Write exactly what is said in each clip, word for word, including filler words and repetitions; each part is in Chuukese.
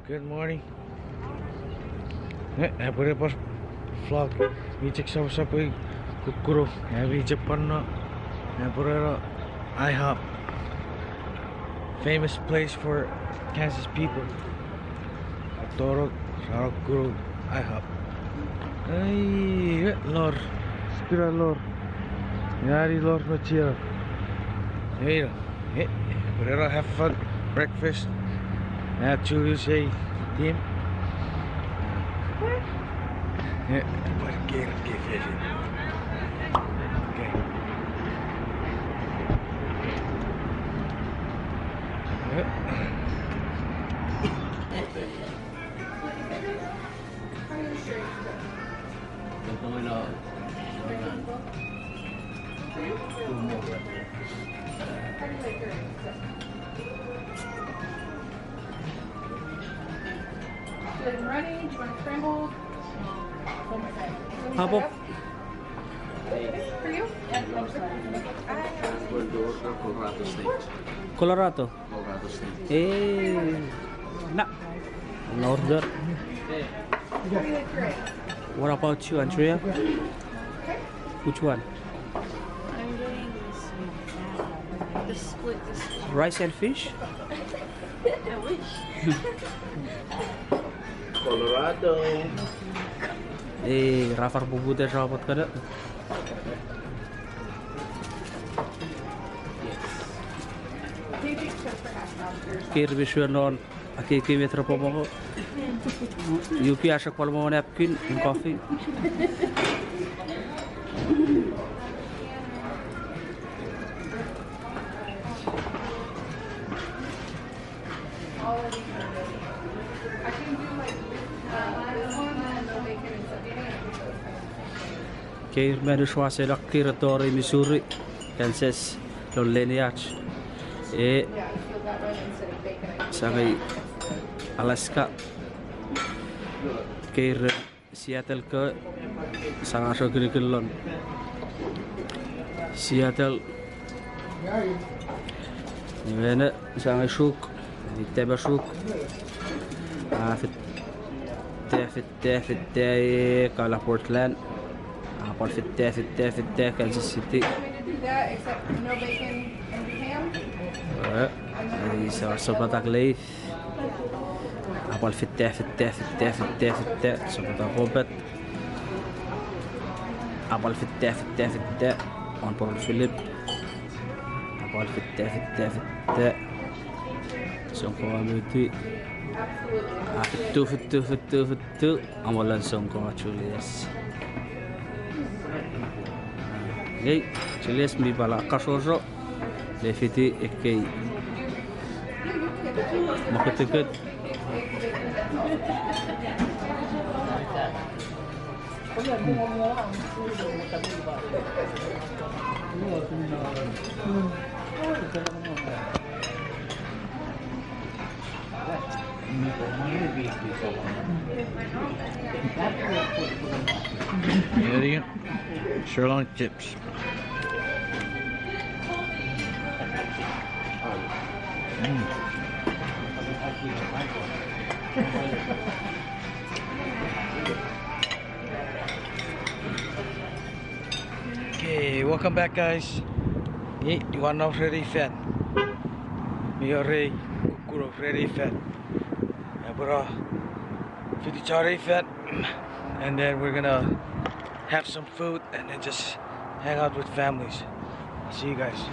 Good morning. Eh, epwe ne pwan vlog. Mi chok sapasapei kukkunu. Eh, mi chok pwan no. Epwe ne no IHOP. Famous place for Kansas people. Tonong, sa no kukkunu IHOP. Ei, eh, lor. Skira lor. Ngani lor no chira. Ei no. Eh, we're gonna have fun breakfast. Now Julius, hey, team. Eh, but again, again, again. Okay. Eh. Good morning. Do you want a scrambled? Apple. For you? Colorado State. Colorado. Colorado State. Eh, na. Northern. What about you, Andrea? Which one? I'm getting this one. The split, this one. Rice and fish? I wish. Colorado. Eh, ra far poputa sa pot kana. Kir mi sure non. Aki, ki met repwe mongo. Iwe pia asek pwal mongo napkin and coffee. Keir manuswa selak kir tori Missouri, Kansas, lon leniach. E, sangei Alaska. Keir Seattle ko, sanga so kinikin lon Seattle. Iwe ne, sangei Suk, itema Suk. A, fit, te, fit, te, fit, te, e, kala Portland. A, pwal fit, te, fit, te, fit, te, Kansas City. E, e, sa, sopatak Leif. A pwal fite, fite, fite, fite, fite. Sopwota Robert. A pwal fite, fite, fite. Wan pwal Philip. A pwal fite, fite, fite. Songko Amiti. A fitu, fitu, fitu, fitu. Amolan songko Julius. Ei, Julius mi pwal kasoso. Le fiti ekkei mokutukut. Sirloin chips. Mm. Okay, welcome back, guys. Ei, iwe no ready fan. Mi wor ei kukkun ready fan. Epwe no fiti chon ei fan, and then we're gonna have some food and then just hang out with families. I'll see you guys.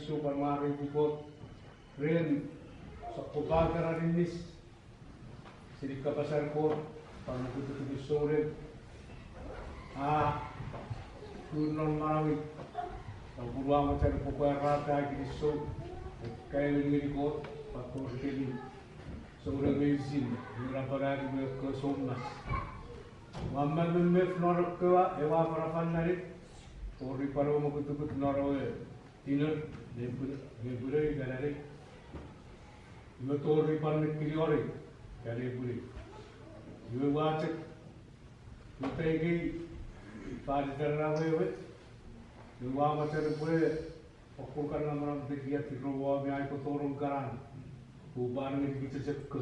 Sipwe mwareiti Kot ren sokkopaten aninis, seni kapasen Kot, pwan mokutukutun souneng. A, kun non manauei, a pun ua mochen pwe epwe pwarata ai kinisou, ekkaewin ngeni Kot, pwan tori kemi souneng meinisin, ina pwan ami me ekkewe soumas. Ua men memef non ekkewe ewe afanafan nani, tori pwan ewe mokutukut non ewe dinner, nepwin, nepwinei ika nanei. Iwe tori pwan nekini onei ika nepwinei. Iwe ua chok, ua teikei fan iten ena wewe, iwe ua mochen pwe fokkun kan namanam tekia tirow me ai kotoron kanan. Upwe pwan ngeni kich chok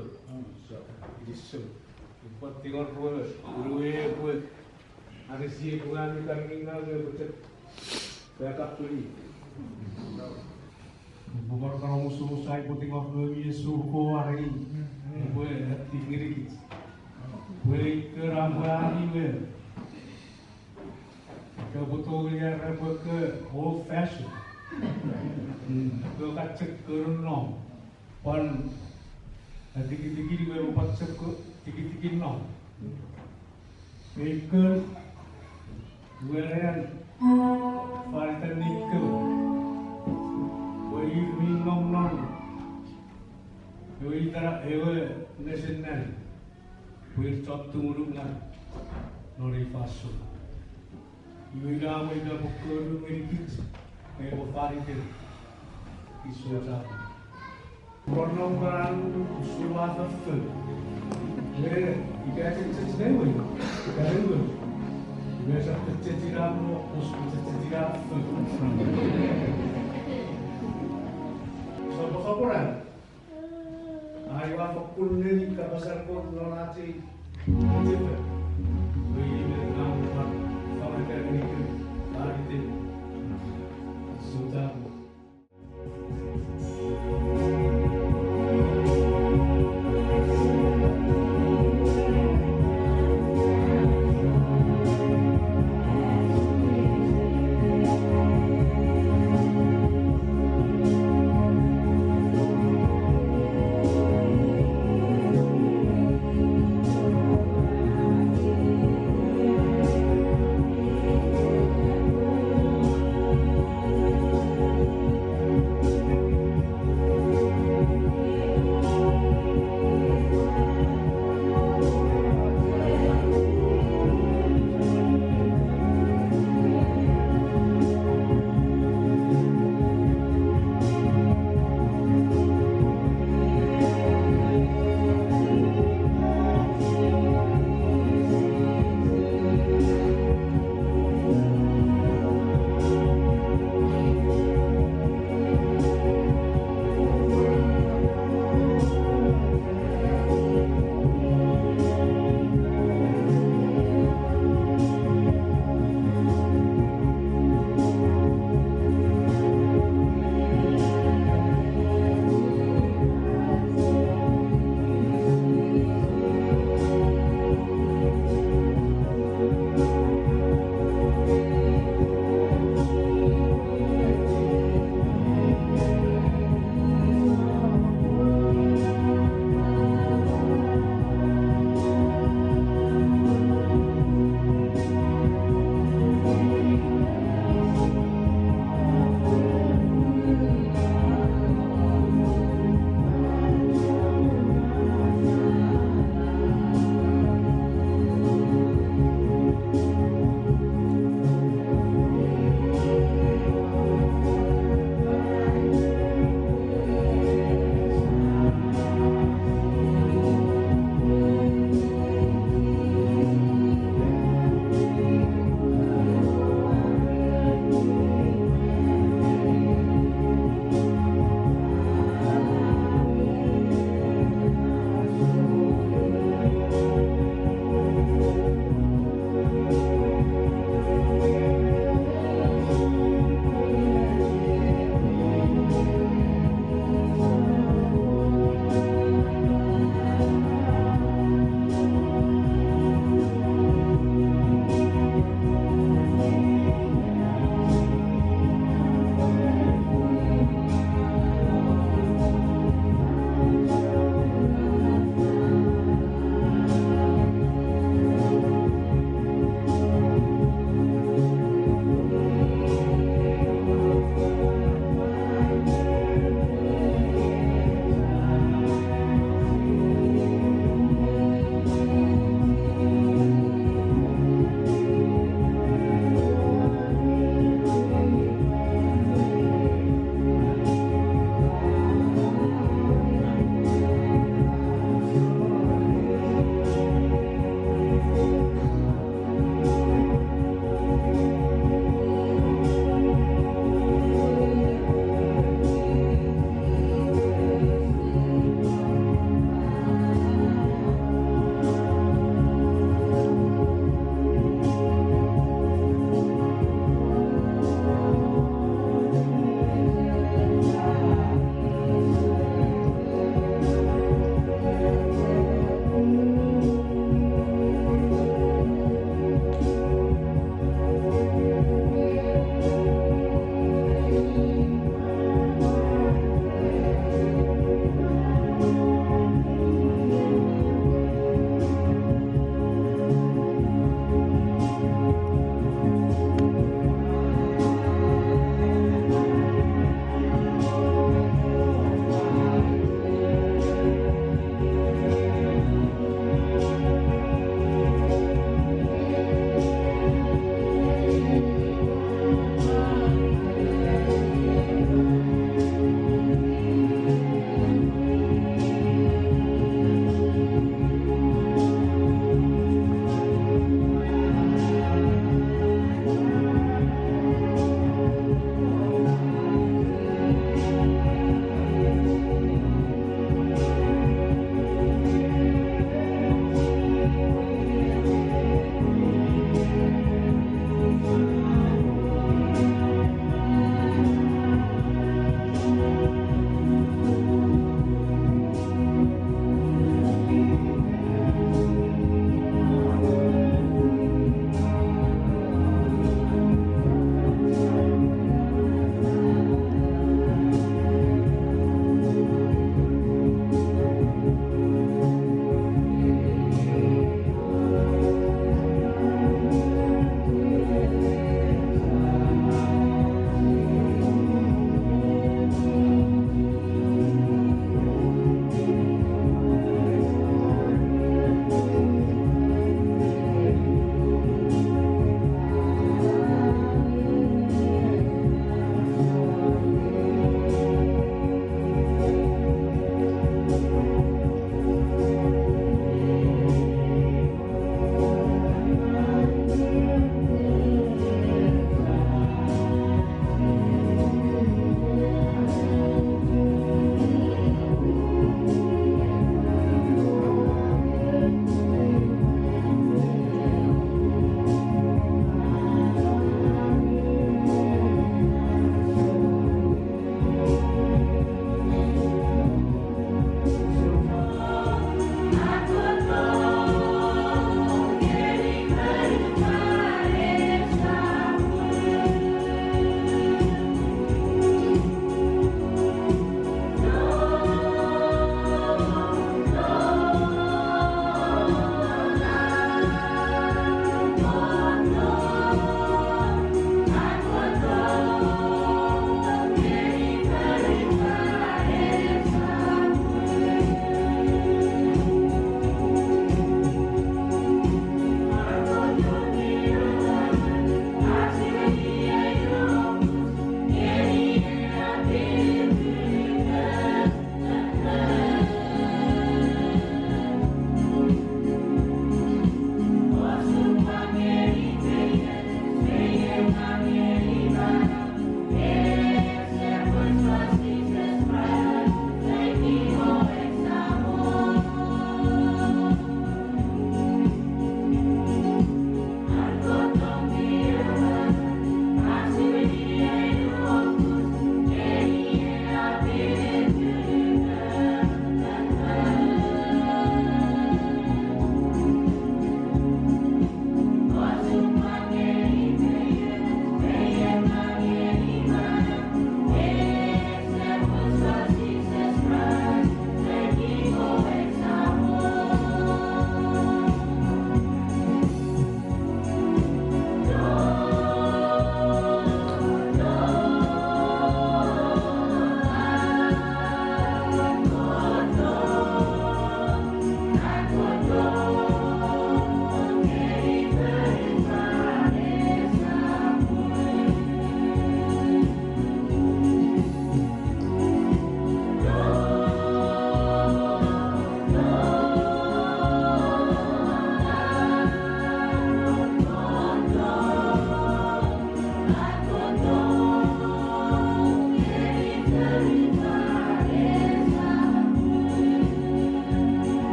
kinisou. Upwe tingor pwe, pwe epwe anisiei pwe ami kan ningau epwe chok back up to me. Upwe pwan kan omusomus ai upwe tingor pwe mi esur ko arei, epwe tingirikich. Pwe ikena pwe ami we Ke pwe tongeni era pwe ke old fashion. Ke ka chok konun nom. Pwan atikitiki me pwan chok ko tikitiki nom. Ei kon werean fan iten nei kewe. Pwe ir mi nom non ewe itera ewe nesen nani. Pwe ir chon tumunungaw non ei fansoun. Iwe ina mo ina pwe konun ngenikich, nge pwe fan iten. Iso chapur. Pwan nom kanan usun ua fofo. Nge ika chechech nei we, ika nei we. Nge sa chechech ina mo, usun chechech ina fofo. Soposoporan. Ai ua fokkun neni kapasen Kot non ach ei chepe. Pwe i me ngang ua fangeta ngeni kem, arite. Sutamo.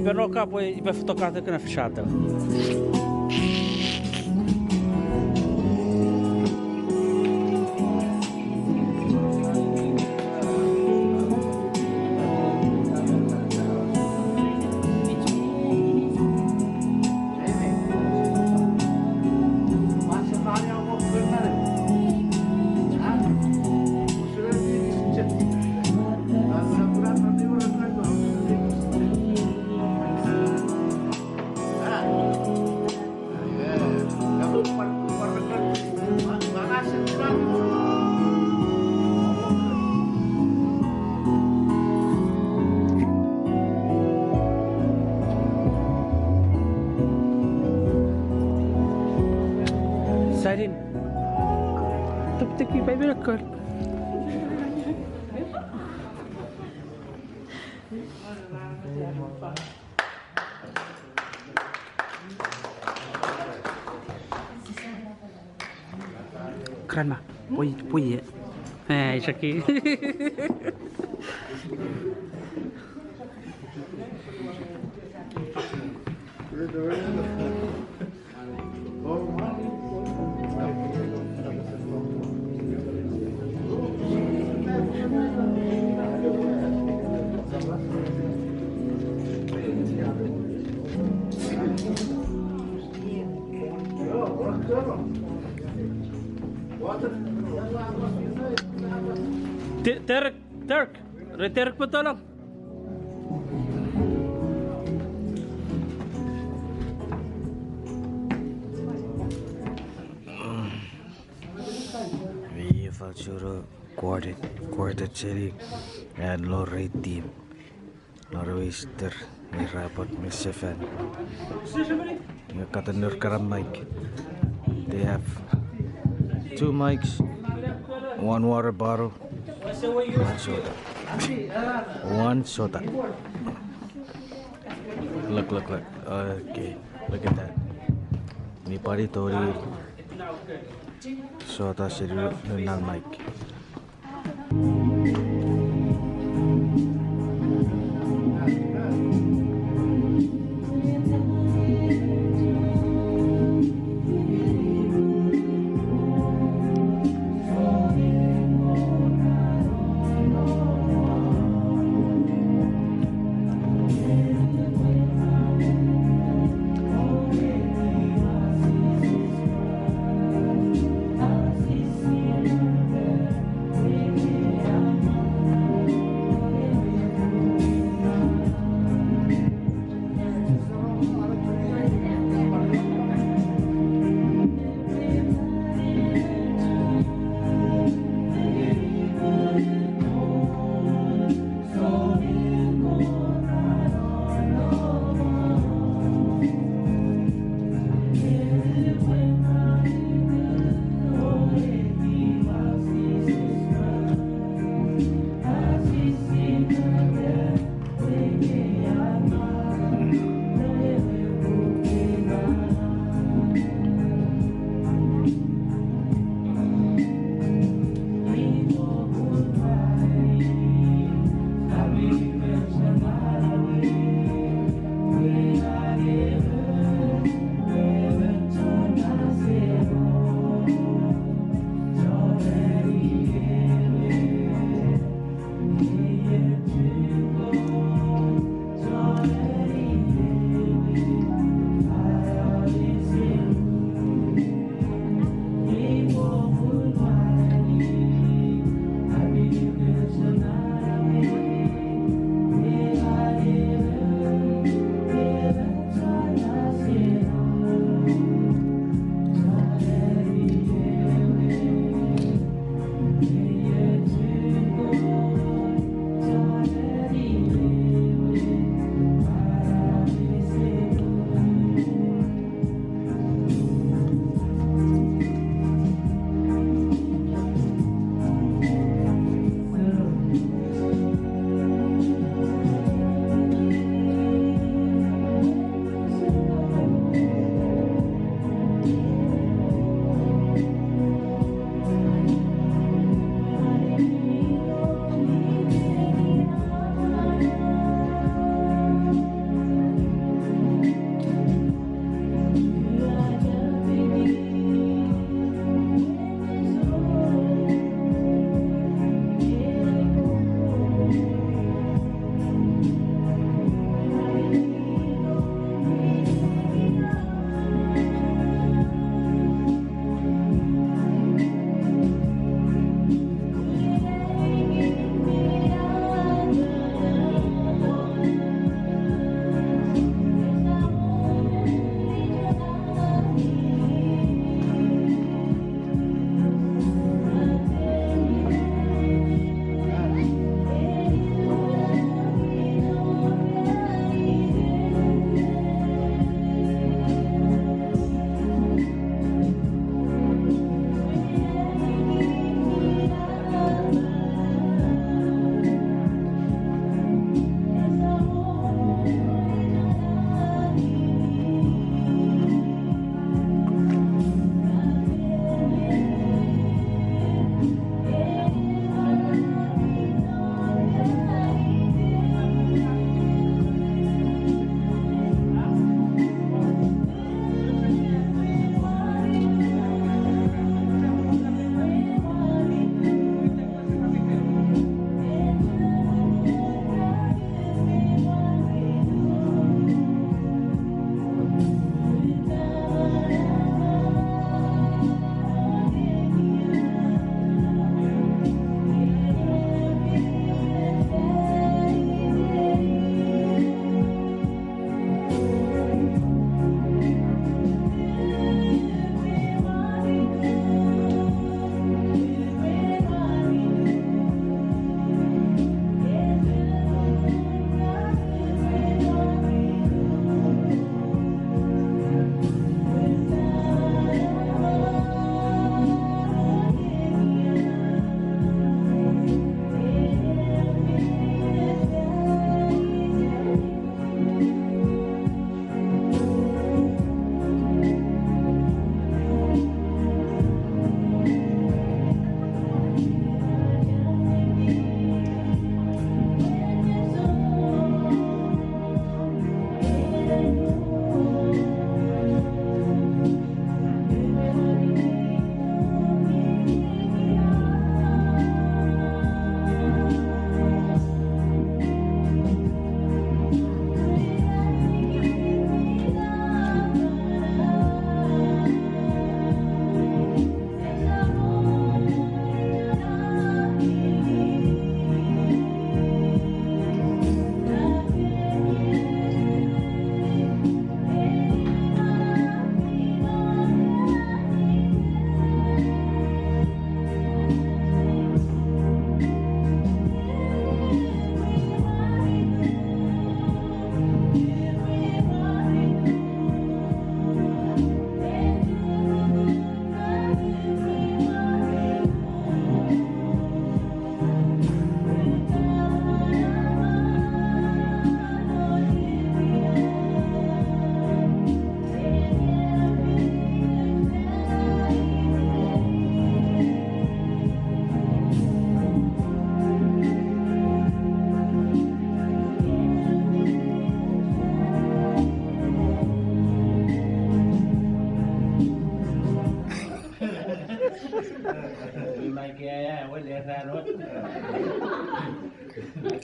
Ipe no ka pwe ipe fotoka te kena fisata. Sarin. Tupteki Bible akol. Grandma, pwe, pwe. Eh, isaki. Te-, Terek, Terek, re Terek potolong. Mi fachuro quartet, quartet seni an Lorraine team. Lorraine Easter, mi rapot mi sefan. Nge katon nor kana mic. They have two mics, one water bottle, one soda. One soda. Look, look, look. Okay, look at that. Mi pwari tori soda seni non mic.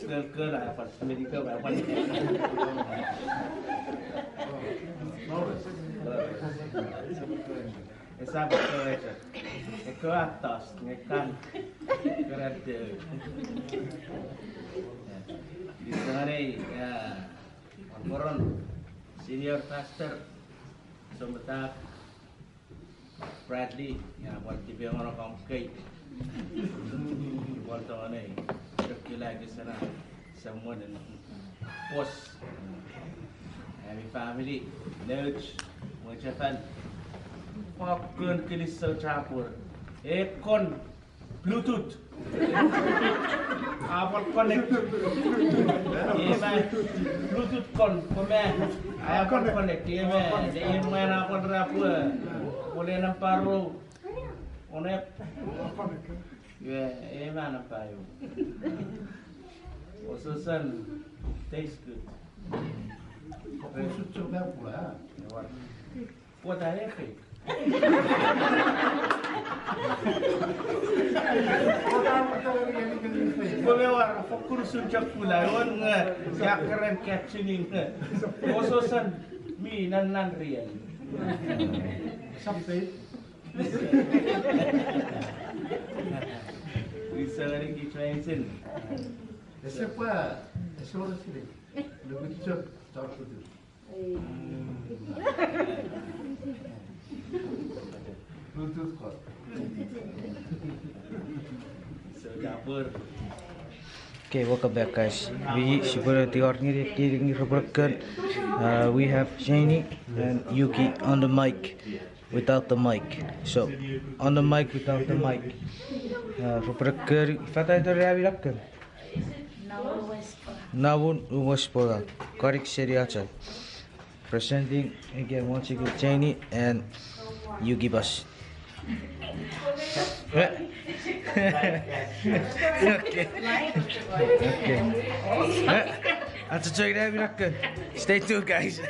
Kol, kol, a pwan, meni kol, a pwan. Esap ekkewe chok. Ekkewe a toast, nge kan. Kora teu. Isanei, ya. Moron, senior pastor, Sometap, Bradley, ya pwan tipengon akkom kei. Pwan tonei, chok kila kisana, someone in boss. Ami family, nouch, mwichefel. Pwan kon kilisou chapur. Ekon Bluetooth. A pwan connect. Ema Bluetooth kon, kome. A pwan connect. Ema, ema na pwan rapua. Pole nampa ro. Onep. Iwe, ema nampa io. Ososon taste good. Okusut chok mapula. Ewa. What the heck? Pwe me war fokkun usun chok pula, ewan nge sia keren catching nge. Ososon mi nan nan riel. Something. Ise ngeni ki transin. Ese pwa, ese ora sile. Lukut chok, chok kutu. Bluetooth call. Okay, welcome back, guys. We, sipwene tingor ngeni ekkei repwe kon. Uh, we have Janie and Yuki on the mic, without the mic. So, on the mic, without the mic. Uh, repwe kon, ifa title ren ami na kon? Naun West Pola. Konik seni acha. Presenting again once again, Janie and Yuki Bas. Okay. Okay. Achocho ina minakon. Stay tuned, guys.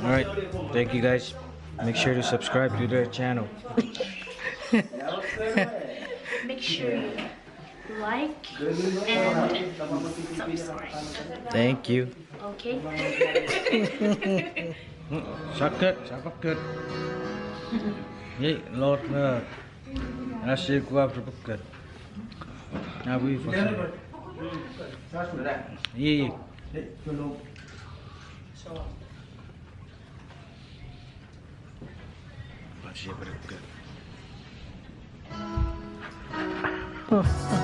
All right. Thank you, guys. Make sure to subscribe to their channel. Make sure you like and subscribe. Thank you. Okay. Sakka, sakka. Hey, Lord, uh, I see you have to put good. Now we for sure. Yeah. Let's see if it good.